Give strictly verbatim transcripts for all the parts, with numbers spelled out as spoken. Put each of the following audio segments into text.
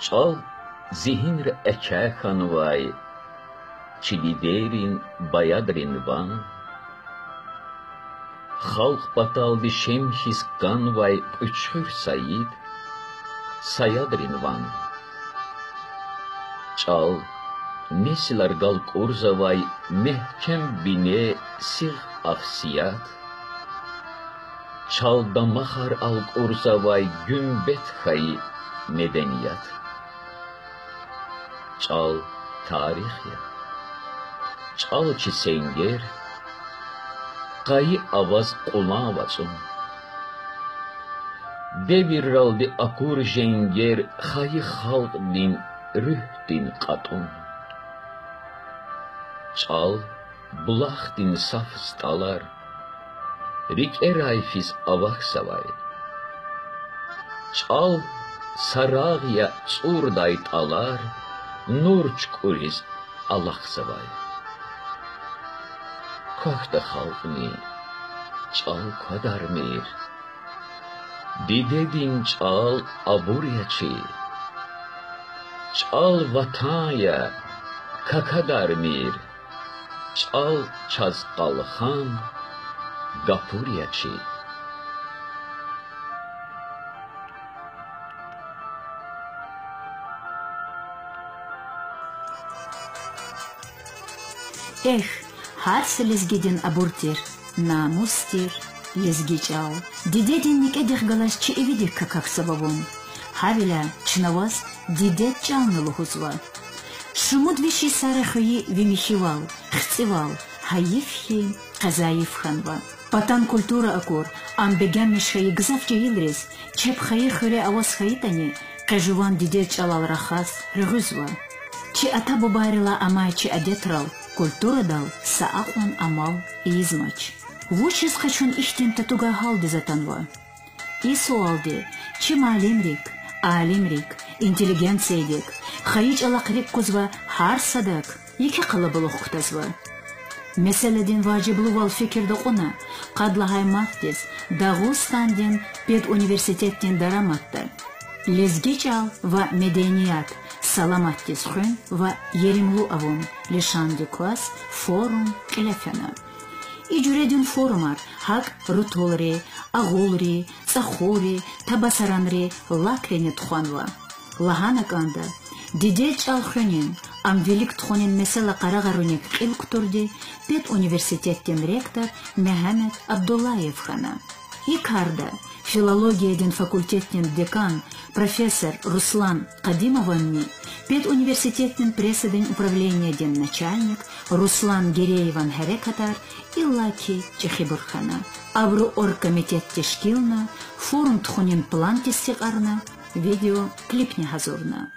ЧӀал зигьинра экъечӀ хьанвай чи дидейрин, баядрин ван, халкь паталди шем хьиз кӀанвай Кьуьчхуьр Саид, Саядрин ван. ЧӀал несилар галкӀурзавай мягькем бине, сигъ ахсият, чал дамахар алкӀурзавай гуьмбет хьайи меденият. ЧӀал тарих я, чӀал чи сенгер, къайи аваз Кьулан вацӀун. Девирралди акур женгер хайи халкьдин руьгьдин кьатӀун. ЧӀал булахдин саф стӀалар рикӀерай физ авахьзавай. ЧӀал сарагъ я, цӀурдай тӀалар нур чукӀуриз алахъзавай. Квахьда халкьни, чӀал квадармир, дидедин чӀал абур я чи. ЧӀал ватан я, какадармир, чӀал чаз къалхан, гапур я чи. Эхь, гьар са лезгидин абур тир, намус тир лезги чӀал. Дидедин некӀедихъ галаз чи ивидик какахьзава вун. Гьавиляй чна ваз дидед чӀални лугьузва. Шумуд виш йисара хвейи ви михьивал, хцивал, гьайиф хьи, къазаиф хьанва. Патан культура акур, ам бегенмиш хьайи гзаф жегьилриз, чеб хайи хуьре аваз хьайитӀани, къе жуван дидед чӀалал рахаз регъуьзва. Чи ата-бубайрилай амай чи адетрал, культурадал са акьван амал ийизмач. Вучиз къе чун ихьтин татугай гьалдиз атанва? И суалди чи муаллимрик, алимрик, интеллигенциядик, хайи чӀалахъ рикӀ кузвай гьар садак еке къалабулух кутазва. Месэладин важиблувал фикирда кьуна, къад лагьай мартдиз Дагъустандин педуниверситетдин дараматда лезги чӀал ва меденият саламатдиз хуьн ва еримлу авун лишандик кваз форум кьиле фена. И жуьредин форумар гьакӀ рутулри, агъулри, цӀахурри, табасаранри, лакрини тухванва. Лагьана кӀанда, дидед чӀал хуьнин, ам вилик тухунин месэла къарагъаруник кьил кутурди педуниверситетдин ректор Мегьамед Абдуллаев хьана. И карда филологиядин факультетдин декан, профессор Руслан Къадимованни педуниверситетдин прессадин управлениядин начальник Руслан Герееван гьерекатар иллаки чӀехибур хьана. Абуру оргкомитет тешкилна, форум тухунин план тестикьарна, видеоклипни гьазурна.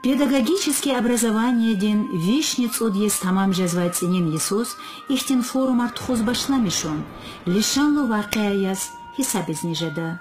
Педагогический образованиедин вишни цӀуд йис тамам жезвай цӀинин йисуз ихьтин форумар тухуз башламишун лишанлу вакъиа яз гьисабизни жеда.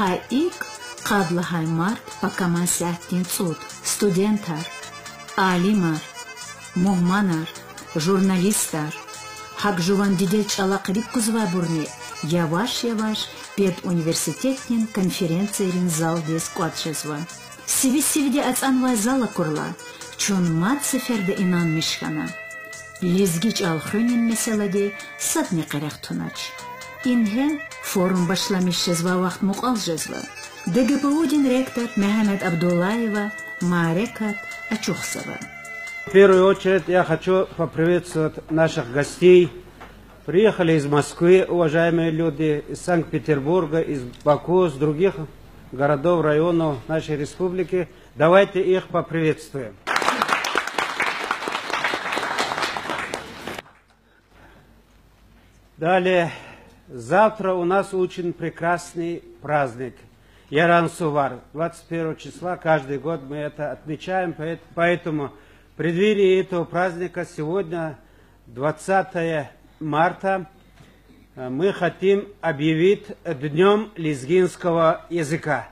Гьа икӀ, къад лагьай март пакаман сятдин цӀуд, студентар, алимар, мугьманар, журналистар, гьакӀ жуван дидед чӀалахъ рикӀ кузвайбурни яваш-яваш педуниверситетдин конференцийрин залдиз кӀватӀ жезва. Сиви-сивди ацӀанвай зал акурла, чун мад сеферда инанмиш хьана: лезги чӀал хуьнин месэлади садни къерех тунач. Ингье, форум башламиш жезвай вахт мукьвал жезва. ДГПУ-дин ректор Мегьамед Абдуллаева мярекат ачухзава. В первую очередь я хочу поприветствовать наших гостей. Приехали из Москвы, уважаемые люди, из Санкт-Петербурга, из Баку, с других городов, районов нашей республики. Давайте их поприветствуем. Далее. Завтра у нас очень прекрасный праздник. Яран-Сувар. Двадцать первого числа, каждый год мы это отмечаем, поэт-, поэтому в преддверии этого праздника сегодня, двадцатого марта, э, мы хотим объявить днём лезгинского языка.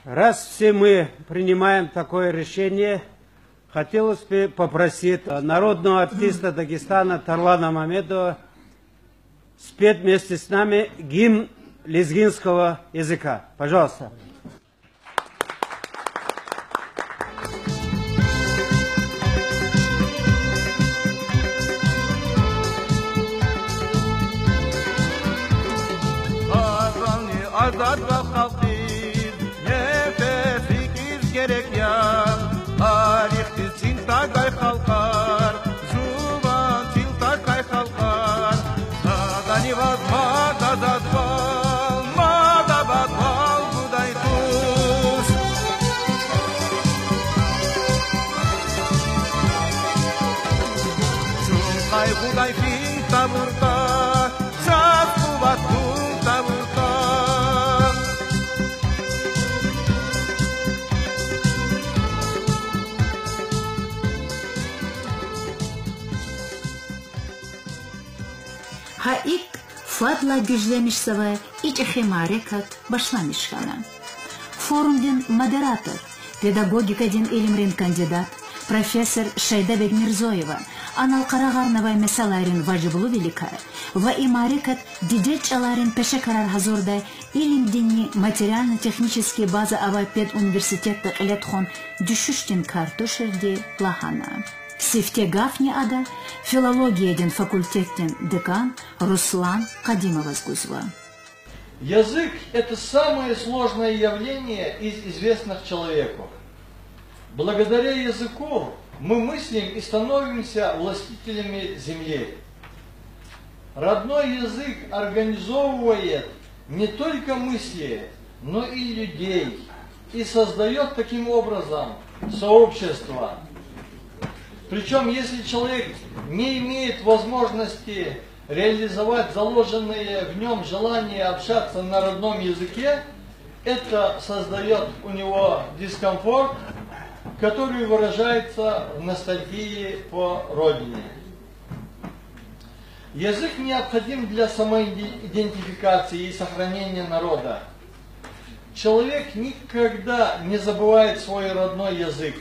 Раз все мы принимаем такое решение, хотелось бы попросить, э, народного артиста Дагестана Тарлана Мамедова спеть вместе с нами гимн лезгинского языка. Пожалуйста. Гьар замни азад ва халкьдиз нефес рикӀиз герек я. Тарихдиз цин тагай халкьар, жуван чил такай халкьар. Садани ваз мад азадвал, мад абадвал гудай туш. Чун къайгъудай фин тавуртӀа, чаз къуват гун тавуртӀа. Гьа икӀ фадлай гуьзлемишзавай и чӀехи мярекат башламиш хьана. Форумдин модератор, педагогикадин илимрин кандидат, профессор Шайда Бегмирзоева анал къарагъарнавай месэлайрин важиблувиликай ва и мярекат дидед чӀаларин пешекарар гьазурдай илимдинни материально-технический база авай педуниверситетда кьиле тухун дуьшуьшдин кар туширди лагьана. Сифте гафни ада филологиядин факультетдин декан Руслан Къадимоваз гузва. Язык — это самое сложное явление из известных человеку. Благодаря языку мы мыслим и становимся властителями земли. Родной язык организовывает не только мысли, но и людей, и создаёт таким образом сообщество. Причём, если человек не имеет возможности реализовать заложенное в нём желание общаться на родном языке, это создаёт у него дискомфорт, который выражается в ностальгии по родине. Язык необходим для самоидентификации и сохранения народа. Человек никогда не забывает свой родной язык,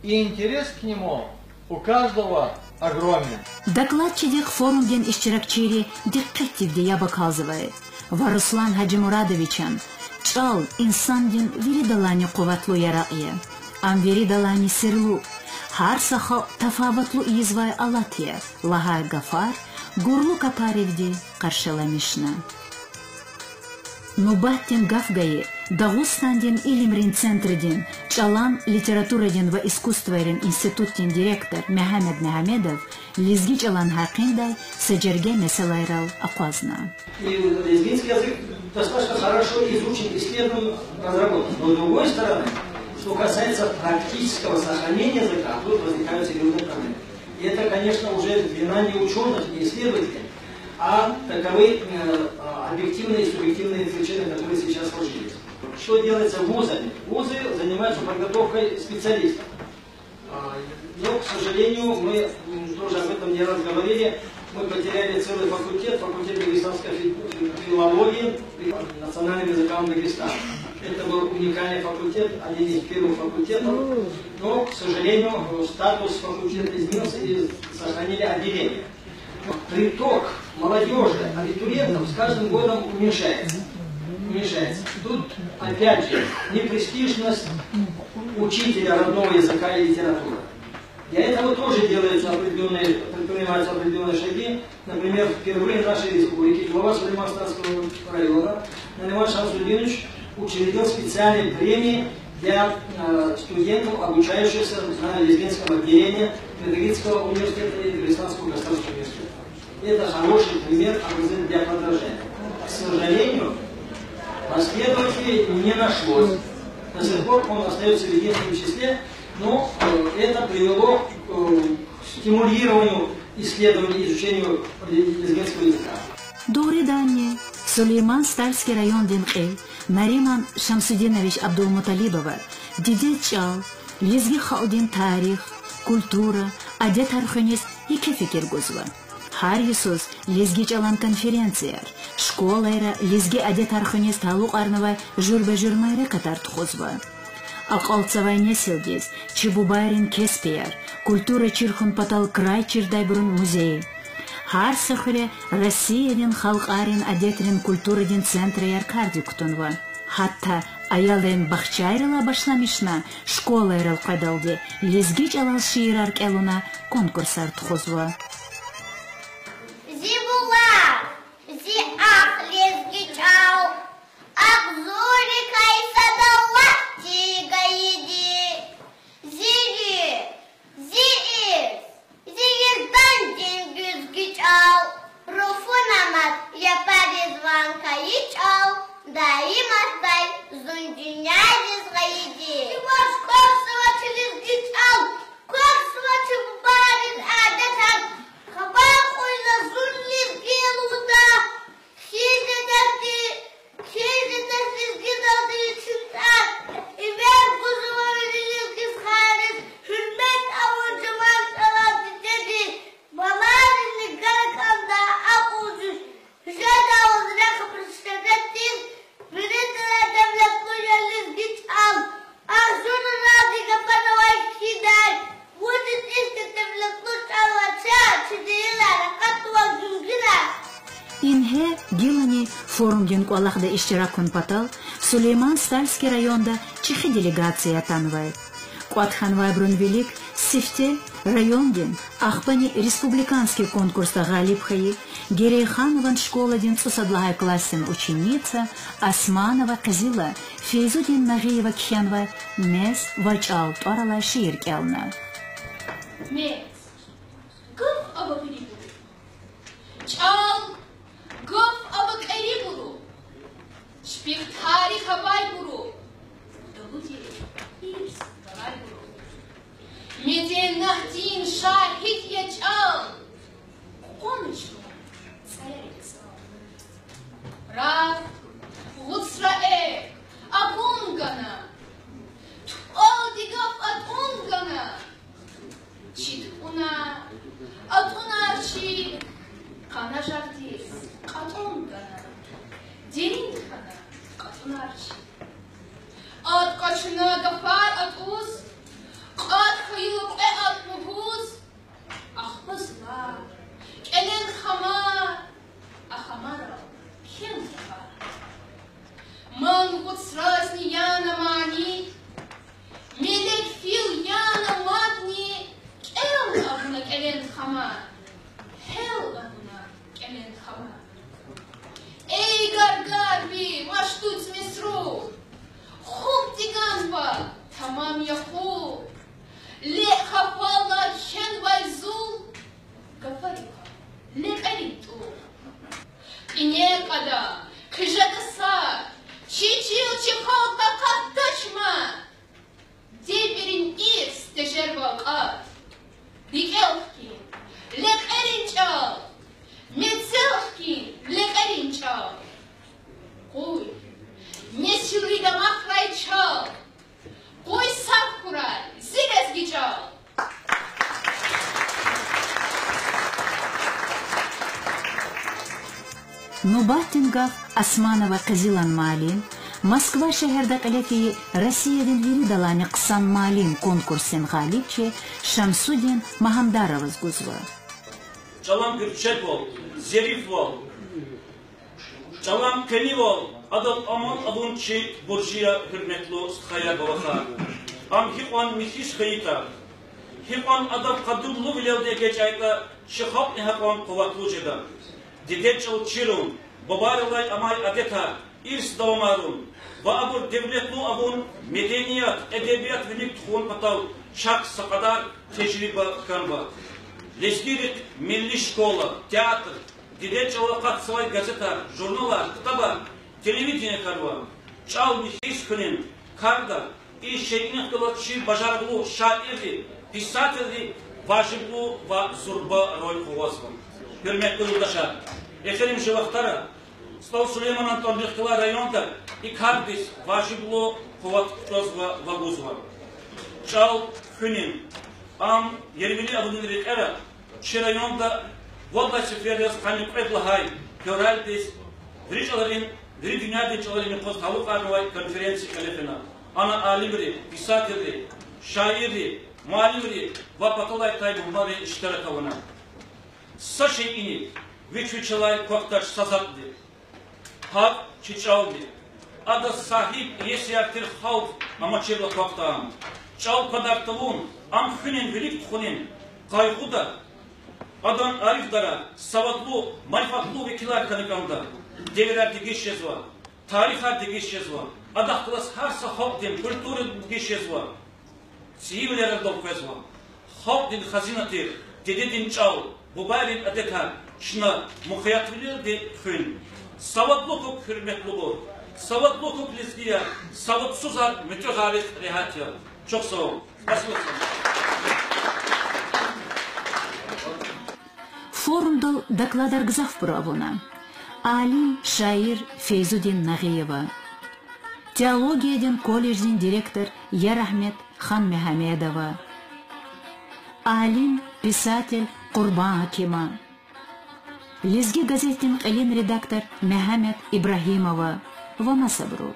и интерес к нему у каждого огромен. Докладчидихъ форумдин иштиракчийри дикъетдивди яб акалзавай ва Руслан Гьажимурадовичан: чӀал инсандин виридалайни къуватлу яракь я. Ам виридалайни сирлу, гьар са халкь тафаватлу ийизвай алат я, лагьай гафар гурлу капаривди къаршиламишна. Нубатдин гаф гайи Дагъустандин илимрин центрдин чӀалан, литературадин ва искусствайрин институтдин директор Мегьамед Мегьамедов лезги чӀалан гьакъиндай са жерге месэлайрал акъвазна. И лезгинский язык достаточно хорошо изучен, исследован, разработан. Но с другой стороны, что касается практического сохранения языка, тут возникают серьёзные проблемы. И это, конечно, уже вина не учёных, не исследователей, а таковы, э, а, объективные и субъективные причины, которые сейчас сложились. Что делается вузами? Вузы занимаются подготовкой специалистов. А, но, к сожалению, мы, м, тоже об этом не раз говорили, мы потеряли целый факультет, факультет дагестанской фи-, фи-, филологии, национальным языкам Дагестана. Это был уникальный факультет, один из первых факультетов, но, к сожалению, статус факультета изменился и сохранили отделение. Приток молодёжи, абитуриентов с каждым годом уменьшается. Уменьшается. Тут, опять же, непрестижность учителя родного языка и литературы. Для этого тоже делаются определённые, предпринимаются определённые шаги. Например, впервые в нашей республике глава Сулейман-Стальского района Нариман Шамсудинович учредил специальные премии для, э, студентов, обучающихся на лезгинском отделении Педагогического университета и Дагестанского государственного университета. Это хороший пример, а, для подражания. К сожалению, последователей не нашлось. До сих пор он остаётся в единственном числе, но, э, это привело к, э, к стимулированию исследований, изучению ле-, лезгинского языка. Дугъриданни, Сулейман-Стальский райондин кьил Нариман Шамсудинович Абдулмуталибова дидед чӀал, лезги халкьдин тарих, Культура, адетар хуьниз еке фикир гузва. Гьар йисуз лезги чӀалан конференцияр, школайра лезги адетар хуьниз талукьарнавай жуьреба-жуьре мярекатар тухузва. Акьалтзавай несилдиз чи бубайрин кеспияр, культура чир хьун патал край чирдайбурун музей. Гьар са хуьре Россиядин халкьарин адетрин культурадин центраяр кардик кутунва. Гьатта аялрин бахчайрилай башламишна школайрал къведалди лезги чӀалал шиирар кӀелуна конкурсар тухузва. Зи булах, зи ах лезги чӀал, агъзурикай сад Аллагьди гайиди. Зи ри, зи ирс, зи виждандин гуьзгуь чӀал, руфуна мад япариз ван кайи чӀал, даим атӀай зун дуьньядиз гъайиди. Ваз квахьзава чи лезги чӀал, квахьзава чи бубайрин адетар, хабар кьуй за зун лезги я лугьуда. Хьиз жедач, хьиз жедач лезгидалди вичин тӀвар, эвер гузва вири лезги стхайриз гьуьрмет авун жуван чӀалал дидеди. Баларини гана кӀанда акьул жуьш, жедайвал рехъ абуруз шерефдиз, виридалай девлетлу я лезги чӀал. Агъзур арадин гафар авай хьидай, вучиз ихьтин девлетлу чӀал авачир, чи дидейрилай акъатнавай гуьнгуьна. Ингье гилани форумдин кӀвалахда иштирак хьун патал Сулейман-Стальский районда чӀехи делегация атанвай. КӀватӀ хьанвайбурун вилик сифте райондин, ахпани республиканский конкурсда гъалиб хьайи Герейханован школадин цӀусад лагьай классдин ученица Османова Къизила Фейзудин Нагъиева кхьенвай Мез ва чӀал тӀвар алай шиир кӀелна. Мез. Гаф ава вирибуру. ЧӀал. Гаф ава кӀерибуру. Чпихъ тарих авайбуру, далудин ирс галайбуру. Медениятдин шагьид я чӀал, къугъваначни цӀерид цӀал. Рагъ, гъуцра экв акун гана, тупӀалди гаф атӀун гана, чи тупӀуна атӀунар чи къанажагъдиз кьатӀун гана, дерин хьана кьатӀунар чи. АтӀ къачуна гафар атӀуз, кьатӀ хьайила кьве атӀ лугьуз, ахпа зулар, кӀелен хамар, а хамарал кхьен гафар. Ман гъуцразни яна мани, мелек фил яна мадни, кӀел авуна кӀелен хамар, гьел авуна кӀелен хамар. Эй гаргар ви машдуц мисру, хупӀди ганва тамам яхъу. Лекь хафалай кхьенвай зул, гафарикай лекьерин тӀул. Ине кьада, хъижеда сад, чи чил, чи халкь акъатдач мад. Девирин ирс тежервал кьад. РикӀел хкин лекьерин чӀал, мецел хкин лекьерин чӀал. Къуй несилри дамахрай чал, къуй сагъ хьурай зи лезги чӀал. Нубатдин гаф Османова Къизилан муаллим, Москва шегьерда кьиле фейи Россиядин виридалайни хъсан муаллим конкурсдин гъалибчи Шамсудин Магьамдароваз гузва. ЧӀалан гуьрчегвал, зерифвал, чӀалан къенивал, адал амал авун чи буржи я, гьуьрметлу стхаяр ва вахар. Ам гьикьван михьиз хьайитӀа, гьикьван адав къадурлувилелди эгечӀайтӀа, чи халкьни гьакьван къуватлу жеда. Дидед чӀал чирун, бубайрилай амай адетар, ирс давамарун ва абур девлетлу авун, меденият, эдебият виник тухун патал чахъ са кьадар тежриба хьанва. Лезгийрихъ милли школа, театр, дидед чӀалал акъатзавай газетар, журналар, ктабар, телевидение хьанва. ЧӀал михьиз хьунин карда и шейинихъ галаз чи бажарагълу шаирри, писателри важиблу ва зурба роль къугъвазва. Гьуьрметлу юлдашар, эхиримжи вахтара СтӀал Сулейманан тӀварунихъ галай районда и кардиз важиблу къуват кутазва ва гузва. ЧӀал хуьнин, Ам Ервили авунин рекьера чи районда вад лагьай сеферда яз къанни кьвед лагьай февралдиз вири чӀаларин, вири дуьньядин чӀаларин юкъуз талукьарнавай конференция кьиле фена. Ана алимри, писателри, шаирри, муаллимри ва паталай атай мугьманри иштирак авуна. Са шейини вич-вичелай квахьдач са затӀни. ГьакӀ чи чӀални. Адаз сагьиб иесияр тир халкь амачирла квахьда ам. ЧӀал квадар тавун, ам хуьнин вилик тухунин къайгъуда, адан арифдара савадлу, марифатлу векилар хьана кӀанда. Девирар дегиш жезва, тарихар дегиш жезва, адахъ галаз гьар са халкьдин культура дегиш жезва. ЦӀийивилер арадал къвезва. Халкьдин хазина тир дидедин чӀал, бубайрин адетар чна мукъаятлувилелди хуьн. Савадлу хьухь, гьуьрметлубур. Савадлу хьухь, лезгияр. Савадсузар муьтӀуьгъариз регьят я. Чухсагъул. Спасибо. Форумдал докладар гзафбуру авуна: алим, шаир Фейзудин Нагъиева, теологиядин колледждин директор Ярагьмед Ханмегьамедова, алим, писатель Къурбан Акима, Лезги газетдин кьилин редактор Мегьамед Ибрагьимова ва масабуру.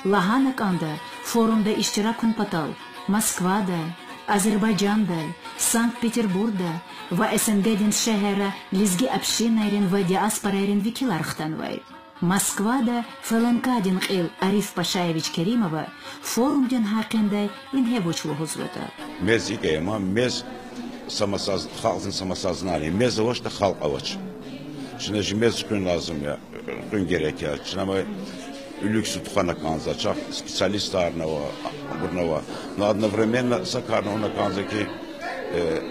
Лагьана кӀанда, форумда иштиракун патал Москвадай, Азербайжандай, Санкт-Петербургдай ва СНГ-дин шегьерра лезги общинайрин ва диаспорайрин векилар хтанвай. Москвада ФЛНКА-дин кьил Ариф Пашаевич Керимова форумдин гьакъиндай ингье вуч лугьузватӀа. Мез икӀ я ман, мез самосоз-, халкьдин самосознание. Мез авачтӀа, халкь авач. Чна жи мез хуьн лазим я, хуьн герек я. Чна ма вилик сутхана кӀанзава, чахъ специалистарни ава, абурни ава. Но одновременно са карни авуна кӀанзава хьи, э,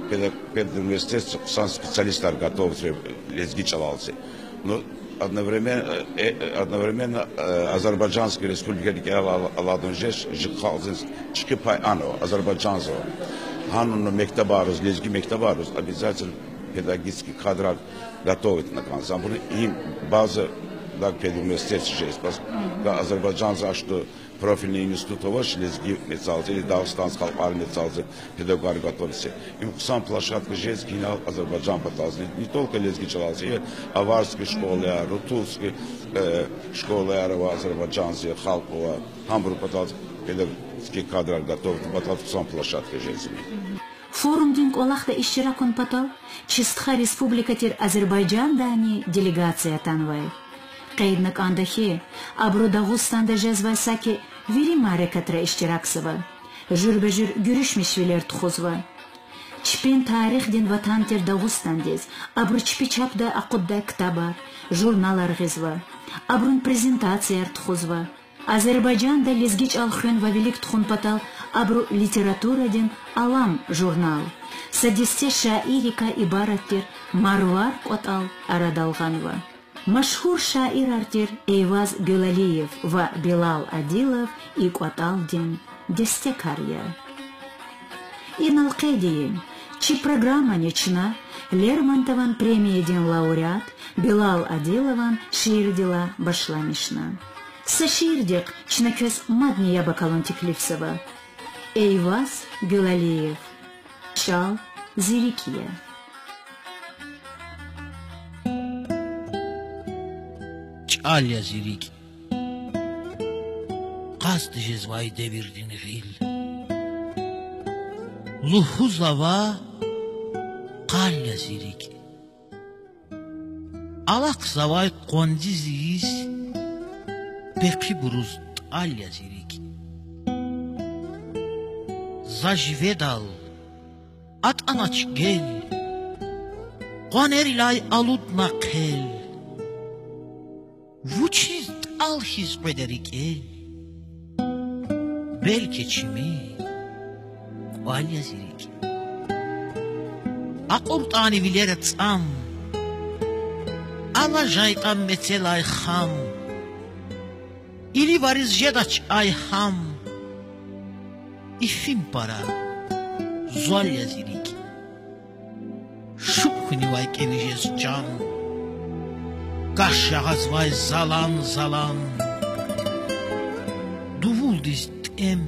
педа-, педуниверситетди хъсан специалистар готовить лезги чӀалалзи. Ну, одновременно, э, одновременно, э, Азербайджанский Республика рикӀел ала-, алайди жеч, жи халкьдин чӀехи пай ана ава, азербайджанзава. Гьануна мектебариз, лезги мектебариз обязательно педагогический кадрар готовить авуна кӀанзава. Абуру им база, так, педуниверситет жез, бас, ка азербайджанза ачту, профильный институт авач лезги мецелзи или дагъустанский халкьарин мецелзи педагогар готовить ийиз. Им хъсан площадка жез гьинал Азербайджан паталзи, не только лезги чӀалалзи, аварский школаяр, рутулский, э, школаяр ава азербайджанзи, халкь ава, гьабурун патал педагогический кадрар готовить авун патал хъсан площадка жез им. Форумдин кӀвалахда иштиракун патал чи стха республика тир Азербайжандайни делегация атанвай. Къейдна кӀанда хьи, абуру Дагъустанда жезвай саки вири мярекатра иштиракзава, жуьреба-жуьре гуьруьшмишвилер тухузва. Чпин тарихдин ватан тир Дагъустандиз абуру чпи чапдай акъуддай ктабар, журналар гъизва, абурун презентацияр тухузва. Азербайжанда лезги чӀал хуьн ва вилик тухун патал абуру Литературадин алам журнал, са десте шаиррикай ибарат тир Марвар кӀватӀал арадал гъанва. Машгьур шаирар тир Эйваз Гуьлалиев ва Билал Адилов и кӀватӀалдин дестекар я. Инал къейд ийин, чи программани чна Лермонтован премиядин лауреат Билал Адилован шиирдилай башламишна. Са шиирдихъ чна квез мадни яб акалун теклифзава. Эйваз Гуьлалиев. ЧӀал зи рикӀ я. ЧӀал я зи рикӀ. Къаст жезвай девирдин гъил. Лугьузава, къал я зи рикӀ. Алахъзавай къванциз ийиз, пехъибуруз тӀал я зи рикӀ. За живедал атӀанач гел, къванерилай алудна хъел. Вучиз тӀал хьиз къведа рикӀел? Белки чими кӀвал я зи рикӀ. АкьуртӀани вилера цӀам, алажайтӀан мецелай хам, иливариз жедач айгьам. Ифин пара зал я зи рикӀ. Шуп хьунивай кӀеви жез чан, каш ягъазвай залан-залан. Дувулдиз тӀем,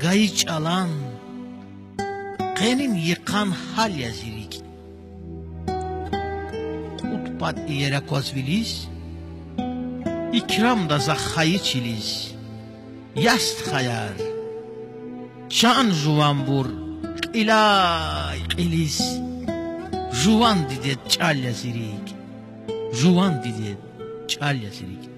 Жайи чӀалан къенин йикъан гьал я зи рикӀ. Кьуд пад иер акваз вилиз, икрамда за хайи чилиз. Я стхаяр, чан жуванбур кьилай-кьилиз, жуван дидед чӀал я зи рикӀ, жуван дидед чӀал я зи рикӀ.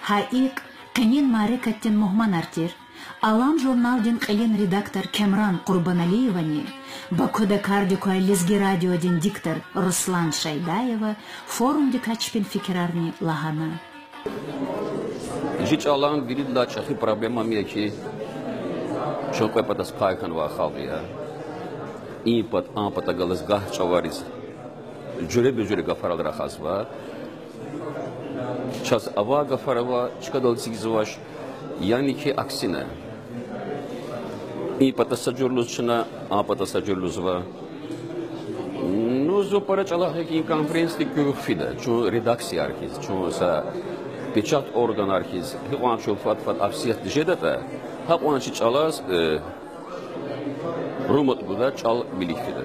Гьа икӀ, къенин мярекатдин мугьманар тир Алам журналдин кьилин редактор Кемран Къурбаналиевани, Бакуда кардик квай Лезги радиодин диктор Руслан Шайдаева форумдикай чпин фикирарни лагьана. Жи чӀалан виридалай чӀехи проблема ам я хьи, чун кьве патаз пай хьанвай халкь я. И пад, а пата галаз гагь чӀавариз жуьреба-жуьре гафарал рахазва. Чаз авай гафар ава, чкадал эцигзавач, яни хьи аксина. И пата са жуьре лугьуз чна, а пата са жуьре лугьузва. Ну, зун пара чӀалахъ икӀ и конференциядик куьн хъфида, чун редакцияр хьиз, чун са печать органар хьиз, гьикьван чун фад-фад авсиятда жедатӀа, гьакьван чи чӀалаз, э, гьурмат гуда, чӀал вилик фида.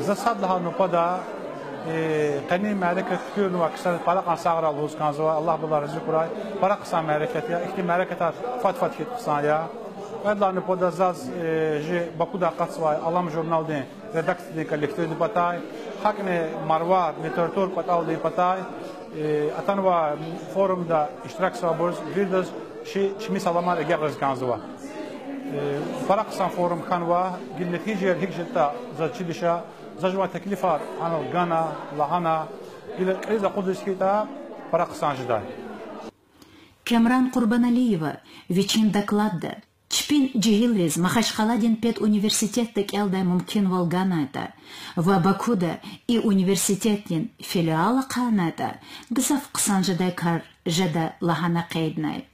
За сад лагьай нубатда, э, къенин мярекат туькӀуьрнавай ксариз пара кьван сагърай лугьуз кӀанзава, Аллагь балай рази хьурай, пара хъсан мярекат я, ихьтин мярекатар фад-фад хьайитӀа хъсан я. Кьвед лагьай нубатда заз, э, жи Бакуда акъатзавай Алам журналдин редакциядин коллективдин патай, гьакӀни Марвар литература кӀватӀалдин патай, э, атанвай форумда иштиракзавайбуруз виридаз чи чими саламар агакьариз кӀанзава. Э, пара хъсан форум хьанва, гила нетижаяр гьикӀ жедатӀа заз чидач, за жуван теклифар гьанал гана, лагьана, гила кьилиз акъудиз хьайитӀа, пара хъсан жедай. Кемран Къурбаналиева вичин докладда чпин жегьилриз Махачкъаладин педуниверситетда кӀелдай мумкинвал ганайтӀа ва Бакуда и университетдин филиал ахъайнайтӀа, гзаф хъсан жедай кар жеда лагьана къейднай.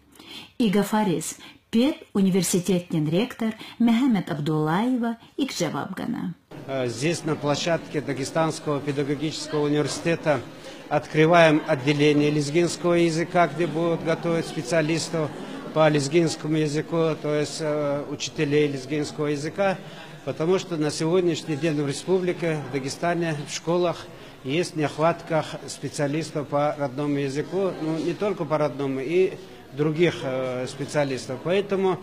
И гафариз педуниверситетдин ректор Мегьамед Абдуллаева икӀ жаваб гана. Э, здесь, на площадке Дагестанского педагогического университета, открываем отделение лезгинского языка, где будут готовить специалистов по лезгинскому языку, то есть, э, учителей лезгинского языка, потому что на сегодняшний день в республике, в Дагестане, в школах есть нехватка специалистов по родному языку, ну, не только по родному, и других, э, специалистов. Поэтому,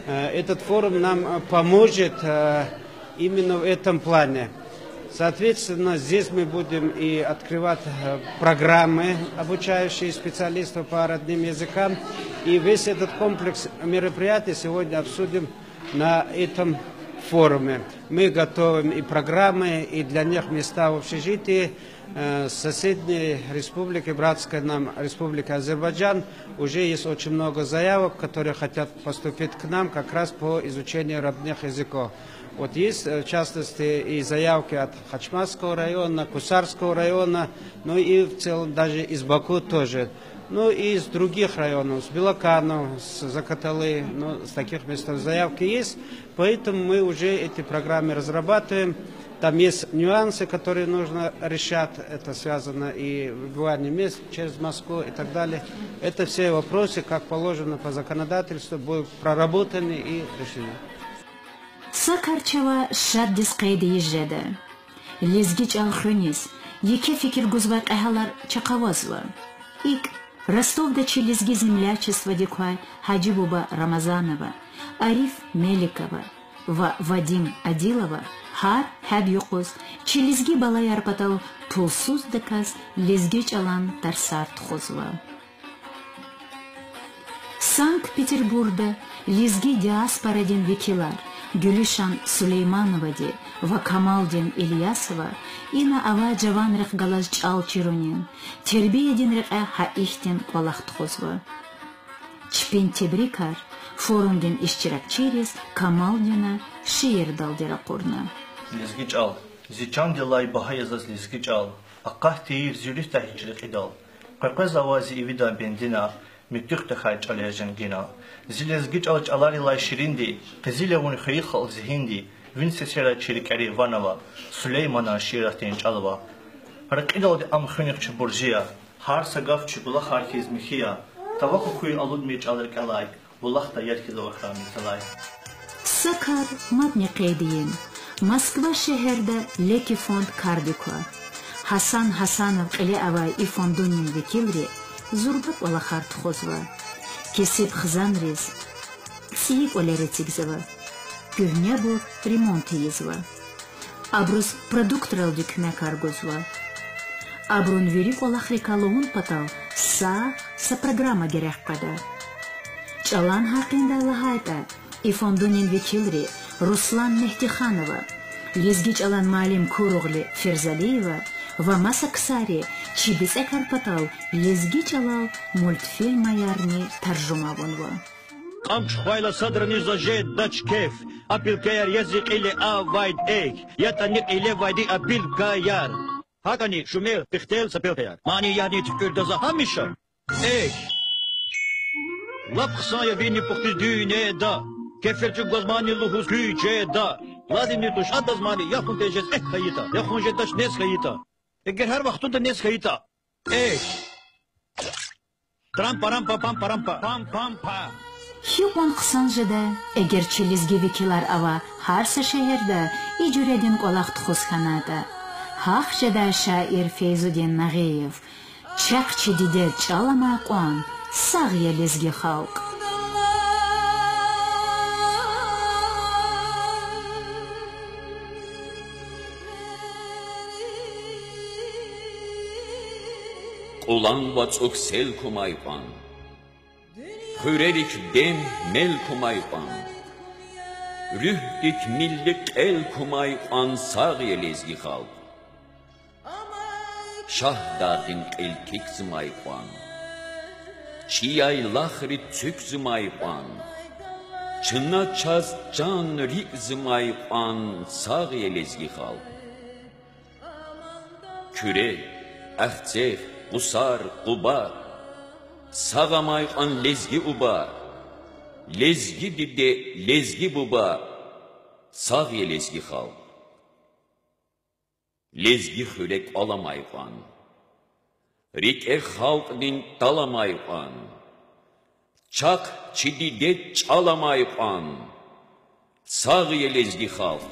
э, этот форум нам, э, поможет, э, именно в этом плане. Соответственно, здесь мы будем и открывать, э, программы, обучающие специалистов по родным языкам. И весь этот комплекс мероприятий сегодня обсудим на этом форуме. Мы готовим и программы, и для них места в общежитии. Э, с соседней республики, братской нам республики Азербайджан, уже есть очень много заявок, которые хотят поступить к нам как раз по изучению родных языков. Вот есть, э, в частности, и заявки от Хачмазского района, Кусарского района, ну и в целом даже из Баку тоже. Ну и из других районов, с Белоканов, с Закаталы, ну, с таких мест заявки есть. Поэтому мы уже эти программы разрабатываем. Там есть нюансы, которые нужно решать. Это связано и выбивание мест через Москву и так далее. Это все вопросы, как положено по законодательству, будут проработаны и решены. Са кар чавай шаддиз къейд ийиз жеда. Лезги чӀал хуьниз еке фикир гузвай кьегьалар чахъ авазва. ИкӀ, Ростовда чи лезги землячестводик квай Гьажибуба Рамазанова, Ариф Меликова ва Вадим Адилова гьар гьяд юкъуз чи лезги балаяр патал пулсуздаказ лезги чӀалан тарсар тухузва. Санкт-Петербургда лезги диаспорадин векилар Гуьлуьшан Сулеймановади ва Камалдин Ильясова ина авай жаванрихъ галаз чӀал чирунин, тербиядин рекье гьа ихьтин кӀвалах тухузва. Чпин тебрикар форумдин иштиракчийриз Камалдина шиирдалди ракъурна. Лезги чӀал. Зи чандилай багьа я заз лезги чӀал, акъат тийир зи руьгьдай гьич рекьидал. Къекъвезавай зи ивидан бендина, муьтӀуьгъ тахьай чӀал я женгина. Зи лезги чӀал чӀаларилай ширинди, къизил я вун хвейи халкь зигьинди, вун сесера чи рикӀери ван ава, Сулейманан шииратдин чӀал ава. Рекьидалди ам хуьнихъ чубур зи я, Гьар са гаф чи булахар хьиз михьи я, тавакъу хьуй алудмир чӀал рикӀелай, булахда яд хьиз авахьрай мецелай. Са кар мадни къейд ийин. Москва шегьерда Леки фонд кардик ква. Гьасан Гьасанов кьиле авай и фондунин векилри зурба кӀвалахар тухузва. Кесиб хизанриз цӀийи кӀвалер эцигзава. Куьгьнебур ремонт ийизва. Абуруз продуктралди куьмекар гузва. Абурун вири кӀвалахрикай лугьун патал сагъ са программа герек къведа. ЧӀалан гьакъиндай лагьайтӀа, и фондунин векилри Руслан Мегьтиханова, лезги чӀалан муаллим Куругъли Ферзалиева ва маса ксари чи бицӀекар патал лезги чӀалал мультфильмаярни таржума авунва. Кьамч хвайла садрани за жедач кеф, а пилкаяр я зи кьиле авайди, эхь, ятӀани кьилевайди а пилкаяр. ГьакӀани шумер, пехтел са пелкаяр, маниярни туькӀуьрда за гьамиша. Эхь, лап хъсан я Винни-Пухдиз дуьньяда, кеферчӀук гваз мани лугьуз куьчеда. Ладинни туш адаз мани, яхун тежез эхь хьайитӀа, яхун жедач нез хьайитӀа. Эгер гьар вахтунда нез хьайитӀа. Эхь. Трам-парам-па-пам-парам-па. Пам-пам-па. Гьикьван хъсан жеда, эгер чи лезги векилар авай гьар са шегьерда и жуьредин кӀвалах тухуз хьанайтӀа. Гьахъ жедай шаир Фейзудин Нагъиев: чахъ чи дидед чӀал амай кьван, сагъ я лезги халкь. Кьулан вацӀук сел кумай кьван, хуьрерик дем, мел кумай кьван, руьгьдик милли кьел кумай кьван, сагъ я лезги халкь. Шагьдагъдин кьил тикзамай кьван, чи яйлахри цуькзамай кьван, чна чаз чан-рикӀ зимай кьван, сагъ я лезги халкь. Куьре, Ахцегь, Къусар, Къуба, сагъ амай кьван лезги уба, лезги диде, лезги буба, сагъ я лезги халкь. Лезги хуьре кӀвал амай кьван, рикӀе халкьдин тӀал амай кьван, чахъ чи дидед чӀал амай кьван, сагъ я лезги халкь,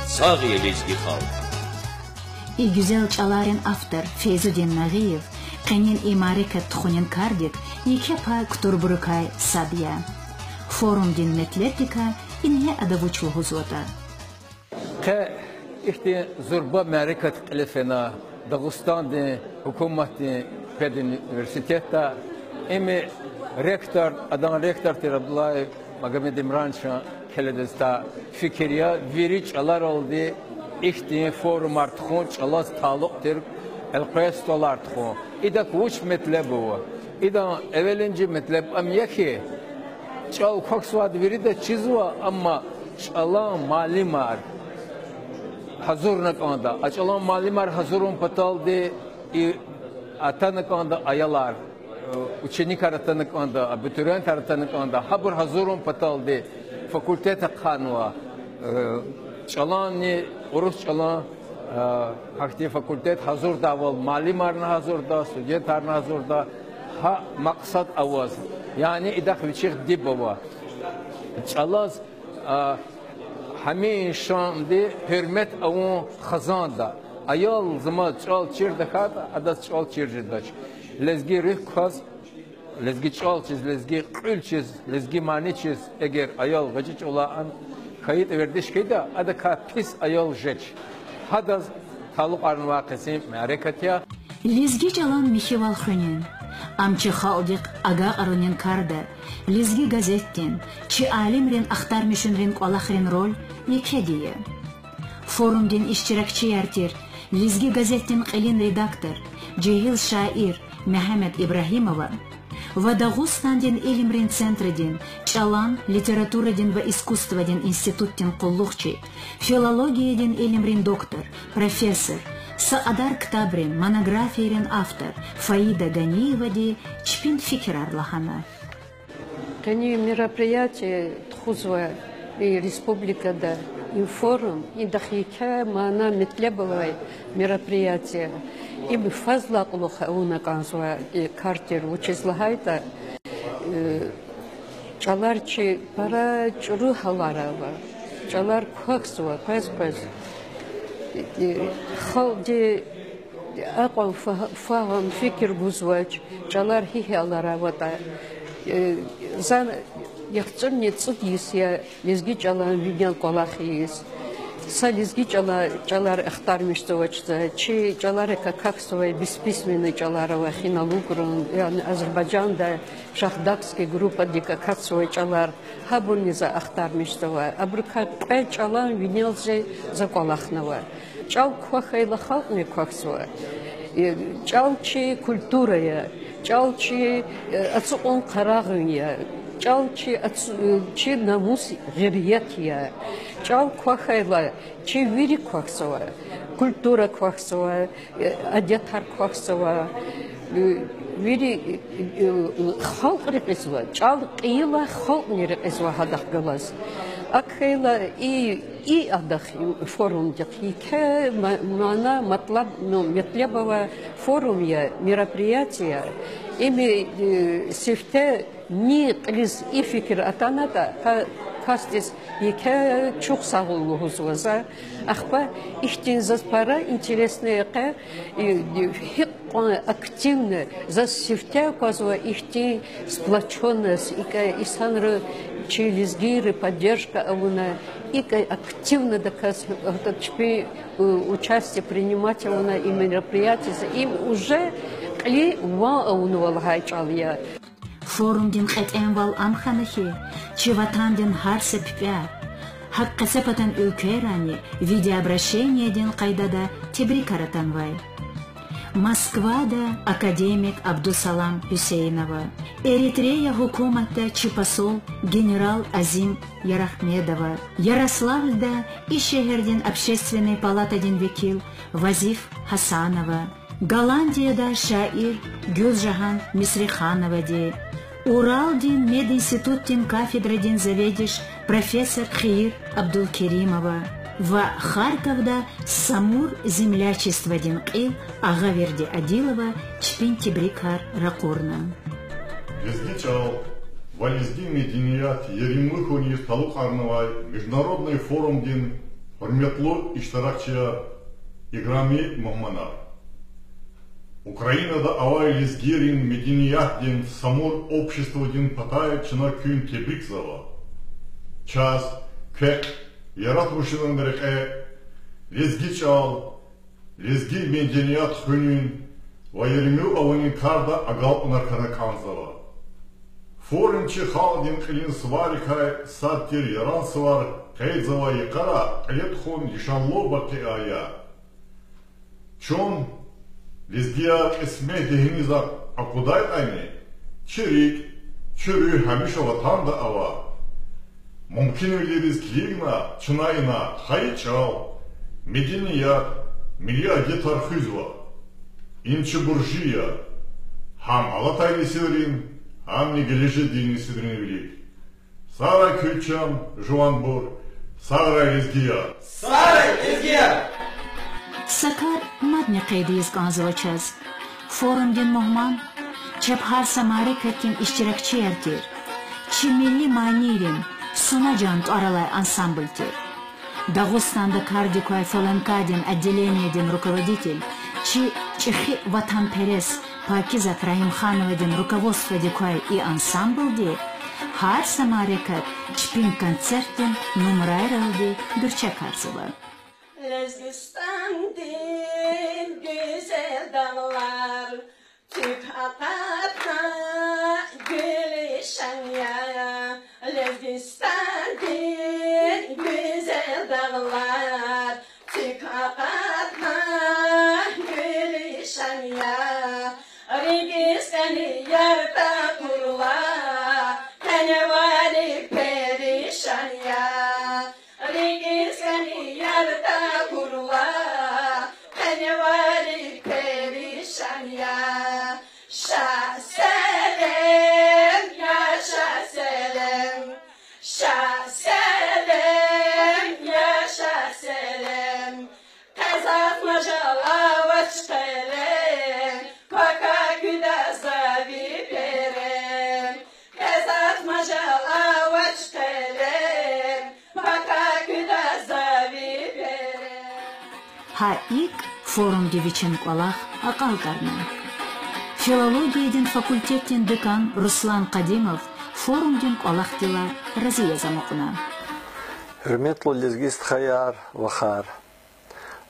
сагъ я лезги халкь. И гуьзел чӀаларин автор Фейзудин Нагъиев къенин и мярекат тухунин кардик еке пай кутурбурукай сад я. Форумдин метлебдикай ингье ада вуч лугьузватӀа. Къе ихьтин зурба мярекат кьиле фена Дагъустандин гьукуматдин педуниверситетда. Им ректор, адан ректор тир Абдуллаев Магомед Имрановичан келедиз та фикир я, вири чӀаларалди ихьтин форумар тухун, чӀалаз талукь тир элкъвей столар тухун. Идак вуч метлеб ава? Идан эвелинжи метлеб ам я хьи, чӀал квахьзавайди вирида чизва, амма чӀалан муаллимар гьазурна кӀанда. А чӀалан муаллимар гьазурун паталди и атана кӀанда аялар, ученикар атана кӀанда, абитуриентар атана кӀанда. Гьабур гьазурун паталди факультет ахъанва, чӀаланни, урус чӀалан, гьахьтин факультет гьазурдайвал, муаллимарни гьазурда, студентарни гьазурда, гьа макьсад аваз. Яни идахъ вичихъ диб ава. ЧӀалаз гьамишанди гьуьрмет авун хизанда. Аялзамаз чӀал чир тахьайтӀа, адаз чӀал чир жедач. Лезги руьгь кваз, лезги чӀал чиз, лезги кьуьл чиз, лезги мани чиз эгер аял гъвечӀи чӀалан хьайитӀа, вердиш хьайитӀа, адакай пис аял жеч. Гьадаз талукьарнавай къенин мярекат я. Лезги чӀалан михьивал хуьнин, ам чи халкьдихъ агакьарунин карда Лезги газетдин, чи алимрин ахтармишунрин кӀвалахрин роль екеди я. Форумдин иштиракчияр тир Лезги газетдин кьилин редактор, жегьил шаир Мегьамед Ибрагьимова ва Дагъустандин илимрин центрдин чӀалан, литературадин ва искусствадин институтдин къуллугъчи, филологиядин илимрин доктор, профессор, са кьадар ктабрин, монографийрин автор Фаида Ганиевади чпин фикирар лагьана. Къенин мероприятие тухузва и республикада, и форум, идахъ еке мана-метлеб авай мероприятие. Им фазла кьулухъ авуна кӀанзавай, э, кар тир, вучиз лагьайтӀа, э, чӀалар чи пара чӀуру гьалара ава. ЧӀалар квахьзава къвез-къвез. Э, халкьди акьван фа-, фагьум, фикир гузвач, чӀалар гьи гьалара аватӀа. Э, за яхцӀурни цӀуд йис я лезги чӀалан винел кӀвалах ийиз. Са лезги чӀала-, чӀалар ахтармишзавач за, чи чӀаларик акахьзавай бесписьменный чӀалар ава, финно-угрун, яни Азербайжанда шахдагский группадик акатзавай чӀалар, гьабурни за ахтармишзава. Абурукай кьве чӀалан винел зи-, за кӀвалахнава. ЧӀал квахьайла, халкьни квахьзава. Э, чӀал чи культура я, чӀал чи, э, ацукьун къарагъун я, чӀал чи ацу-, э, чи намус, гъейрат я. ЧӀал квахьайла, чи вири квахьзава, культура квахьзава, э, адетар квахьзава, э, вири, э, халкь рекьизва, чӀал кьейила, халкьни рекьизва гьадахъ галаз. АкӀ хьайила, и, и адахъ, форумдихъ еке ма-, мана, матлаб, ну, метлеб авай форум я, мероприятие я. Им, э, сифте ни кьилиз и фикир атанатӀа, гьа касдиз еке чухсагъул лугьузва за. Ахпа ихьтин заз пара интересный къе, э, гьикьван активно заз сифте аквазва ихьтин сплочённость, икӀ инсанри, чи лезгийри поддержка авуна, икӀ активнодаказ, э, чпи, э, участие принимать авуна и мероприятиез, им уже кьилин ван авунва лагьай чӀал я. Форумдин кьетӀенвал ам хьана хьи, чи ватандин гьар са пипӀяй, гьакӀ къецепатан уьлквейрани видеообращениедин къайдада тебрикар атанвай. Москвада академик Абдусалам Гьуьсейнова, Эритрея гьукуматда чи посол генерал Азим Ярагьмедова, Ярославлда и шегьердин общественный палатадин векил Вазиф Гьасанова, Голландияда шаир Гуьлжагьан Мисрихановади, Уралдин мединститутдин кафедрадин заведующий профессор Хийир Абдулкеримова ва Харьковда Самур землячестводин кьил Агъаверди Адилова чпин тебрикар ракъурна. Лезги чӀал ва лезги меденият еримлу хьуниз талукьарнавай международный форумдин гьуьрметлу иштиракчияр, играми мугьманар! Украинада авай лезгийрин медениятдин Самур обществодин патай чна куьн тебрикзава. Чаз, квехъ, яратмишунин рекье лезги чӀал, лезги меденият хуьнин ва еримлу авунин карда агалкьунар хьана кӀанзава. Форум чи халкьдин кьилин суваррикай сад тир Яран сувар къейдзавай йикъара кьиле тухун лишанлу вакъиа я. Чун, лезгияр, кьисметди гьиниз акъудайтӀани, чи рикӀ, чи руьгь гьамиша ватанда ава. Мумкинвилериз килигна чна ина хайи чӀал, меденият, милли адетар хуьзва. Им чи буржи я, гьам алатай несилрин, гьамни гележегдин несилрин вилик. Сагърай куь чан жуванбур, сагърай лезгияр! Сагърай лезгияр! Са кар мадни къейд ийиз кӀанзава чаз. Форумдин мугьман чеб гьар са мярекатдин иштиракчияр тир, чи милли манийрин Суна жан тӀвар алай ансамбль тир. Дагъустанда кардик квай ФЛНКА-дин отделениедин руководитель, чи чӀехи ватанперес Пакизат Рагьимхановадин руководстводик квай и ансамблди гьар са мярекат чпин концертдин нумрайралди гуьрчегварзава. Лезгистандин гуьзел дагълар, туьк акъатна гуьлуьшан я. Лезгистандин гуьзел дагълар, туьк акъатна гуьлуьшан я. РикӀиз кӀани яртӀа курла, къеневали перишан я. РикӀиз кӀани яртӀа курла, къеневали перишан я. Ша Селим, яша Селим, Ша Селим, яша Селим, къе захъ мажал авач къеле. Гьа икӀ форумди вичин кӀвалах акьалтӀарна. Филологиядин факультетдин декан Руслан Къадимов форумдин кӀвалахдилай рази яз амукьна. Гьуьрметлу лезги стхаяр, вахар!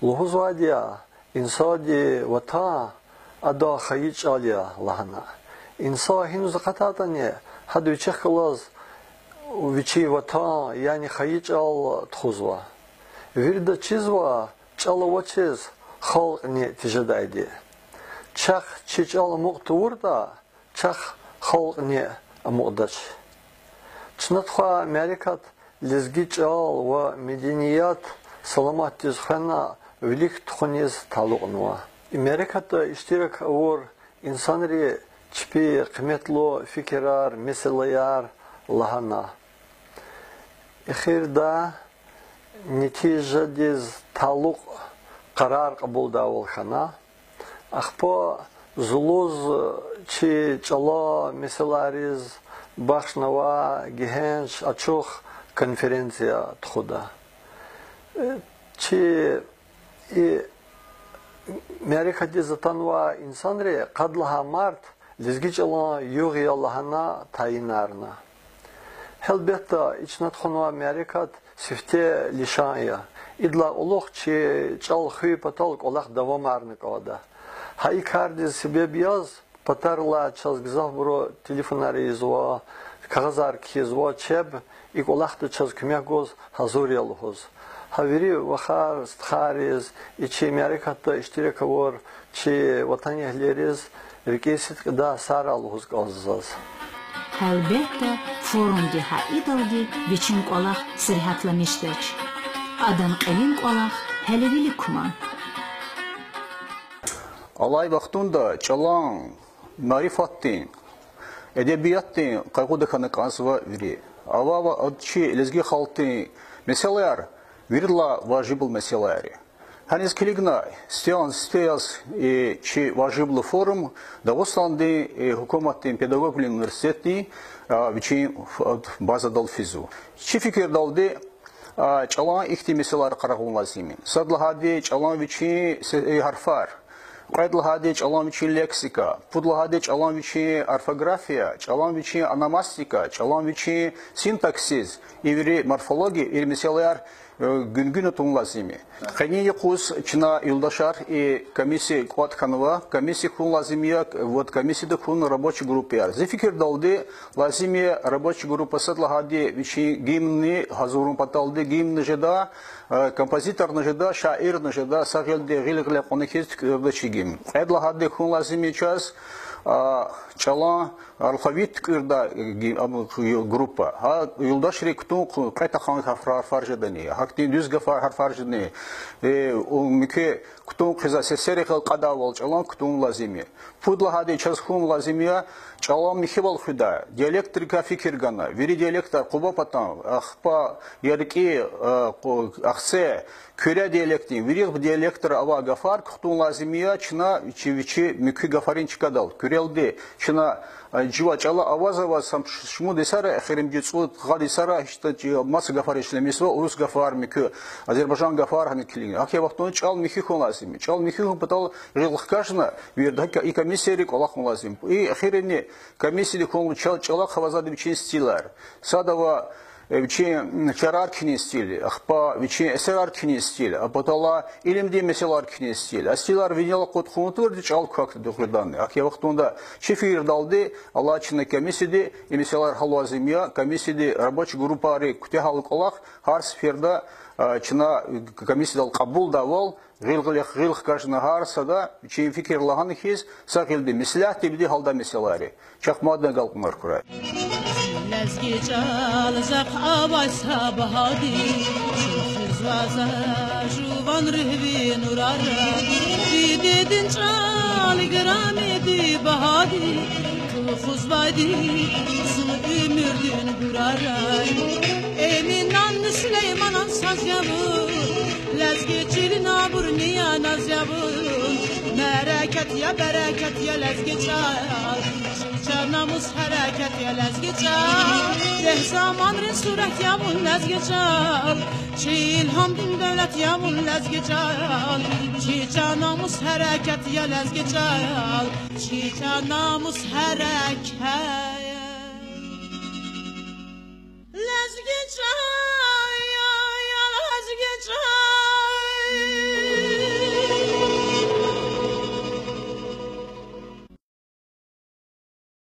Лугьузвайди я, инсанди ватан адан хайи чӀал я лагьана. Инсан гьиниз акъатайтӀани, гьада вичихъ галаз вичин ватан, яни хайи чӀал тухузва. Вирида чизва, чӀал авачиз халкьни тежедайди. Чахъ чи чӀал амукь тавуртӀа, чахъ халкьни амукьдач. Чна тухвай мярекат лезги чӀал ва меденият саламатдиз хвена вилик тухуниз талукьнава. И мярекатда иштирак авур инсанри чпи къиметлу фикирар, месэлаяр лагьана. Эхирда нетижадиз талукь къарар кьабулдайвал хьана. Ахпа зулуз чи чӀалан месэлайриз бахшнавай гегьенш, ачух конференция тухуда. Чи и мярекатдиз атанвай инсанри къад лагьай март лезги чӀалан югъ я лагьана тайинарна. Гьелбетда, и чна тухванвай мярекат сифте лишан я. Идалай кьулухъ чи чӀал хуьн патал кӀвалах давамарна кӀанда. Гьа и кардиз себеб яз, патарилай чаз гзафбуру телефонар ийизва, кагъазар кхьизва, чеб и кӀвалахда чаз куьмек гуз гьазур я лугьуз. Гьа вири вахар-стхайриз, и чи мярекатда иштирак авур чи ватанэгьлийриз рикӀин сидкьидай сагърай лугьуз кӀанзава заз. Гьелбетда, форумди гьа идалди вичин кӀвалах сергьятламишдач. Адан кьилин кӀвалах гьеле вилик кума. Алай вахтунда чӀалан, марифатдин, эдебиятдин къайгъуда хьана кӀанзава вири. Ава-ава чи лезги халкьдин месэлаяр виридалай важиблу месэлаяр я. Гьаниз килигна, сифте яз, сифте яз и чи важиблу форум Дагъустандин гьукуматдин педагогвилин университетдин вичин базадал физва. Чи фикирдалди, чӀалан ихьтин месэлаяр къарагъун лазим я. Сад лагьайди, чӀалан вичин гьарфар. Кьвед лагьайди, чӀалан вичин лексика. Пуд лагьайди, чӀалан вичин орфография, чӀалан вичин ономастика, чӀалан вичин синтаксис, и вири морфология, и месэлаяр гуьнгуьна тун лазим я. Къенин юкъуз чна, юлдашар, и комиссия кӀватӀ хьанва, комиссия хьун лазим я, вот комиссияда хьун рабочий группаяр. Зи фикирдалди, лазим я рабочий группа, сад лагьайди, вичин гимнни гьазурун паталди, гимнни жеда, композиторни жеда, шаирни жеда, са гъилди гъил-гъиле кьуна хьиз туькӀуьрда чи гимн. Кьвед лагьайди, хьун лазим я чаз чӀалан алфавит туькӀуьрда группа. Гьа юлдашри кутун хъу-, кьве тахьан гьарф-, гьарфар жедани, гьахьтин дуьз гафар, гьарфар жедани, муькуь кутун хъийиз, сесери гъил кьадайвал чӀалан кутун лазим я. Пуд лагьайди, чаз хьун лазим я чӀалан михьивал хуьдай, диалектрикай фикир гана, вири диалектар Къуба патан, ахпа ЯркӀи, Ахцегь, Куьре диалектдин, вири диалектра авай гафар кутун лазим я чна чи вичи муькуь гафарин чкадал. Куьрелди чна жува чӀала аваз-аваз, сам ш-, шумуд йисара, эхиримжи цӀуд-къад йисара гьич ятӀа чи маса гафар ишлемишзава, урус гафар, муькуь азербайжан гафар гьана килигна. ГьакӀ я вахтунда чӀал михьи хьун лазим я. ЧӀал михьи хьун патал гъил хкажна вирида, гьакӀ и комиссияри кӀвалахун лазим я. И эхиримжи комиссияди хьун чал-, чӀалахъ авазва вичин стилар. Сад ава вичин чарар кхьинин стил, ахпа вичин эсерар кхьинин стил, а патала илимдин месэлаяр кхьинин стил. А стилар винел акъуд хьун тавуртӀа чӀал квахьда дугъриданни. ГьакӀ я вахтунда чи фикирдалди, алай чна комиссияди и месэлаяр гьялу лазим я, комиссияди рабочий группаяр куьтягьайла кьулухъ, гьар сеферда чна комиссиядал кьабулдайвал, гъил-гъиле гъил хкажна гьар сада вичин фикир лагьана хьиз, са гъилди меслятдивди гьалда месэлаяр я. Чахъ мадни агалкьунар хьурай. Лезги чӀал захъ авай са багьади, чун хуьзва за жуван руьгь ви нурара. Дидедин чӀал играмиди, багьади, Хузвайди зун уьмуьрдин гурарай, Эминан, Сулейманан саз я вун, лезги чилин абур мияназ я вун. Мярекат я, берекат я лезги чӀал, чи чан намус гьерекат я лезги чӀал. Дегь заманрин сурат я вун лезги чӀал, чи илгьамдин девлет я вун лезги чӀал. Чи чан намус гьерекат я лезги чӀал, чи чан намус гьерекат я лезги чӀал.